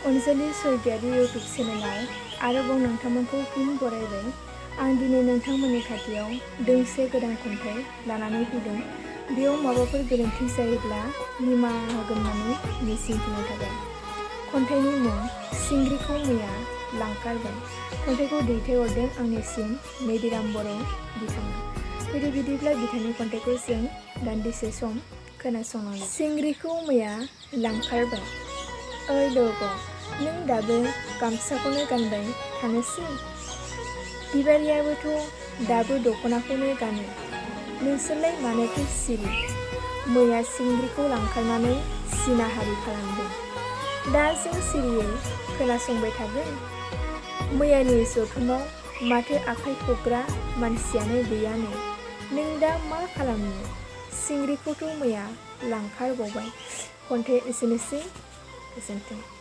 Anjali Swargiary YouTube चेनेलाव आरोबाव नोंथांमोनखौ फिन बरायबाय। आं दिनै नोंथांमोननि खाथियाव दोंसे गोदान खन्थाइ लानानै फैदों। बेयाव माबाफोर गोरोन्थि जायोब्ला निमाहा होगोन होननानै मिजिंथिनाय थाबाय। खन्थाइनि मुं सिंग्रिखौ मैया लांखारबाय। खन्थाइखौ दैथायहरदों आंनिसिम मेदिराम बर' बिथाङा। बिदिब्ला बिथांनि खन्थाइखौ जों दान्दिसे सम खोनासंनांगौ। सिंग्रिखौ मैया लांखारबाय। ओइ लोगो, नों दाबो गामसाखौनो गानबाय थानोसै? बिबारियाबोथ' दाबो दख'नाखौनो गानो। नोंसोरलाय मानोथो सिरि? मैया सिंग्रिखौ लांखारनानै सिनाहारि खालामदों। दा जों सिरियै खोनासंबाय थागोन। मैयानि जथुमाव माथो आखाइ खबग्रा मानसियानो गैयानो। नों दा मा खालामनो? सिंग्रिखौथ' मैया लांखारबावबाय। खन्थाइया एसेनोसै। गोजोन्थों।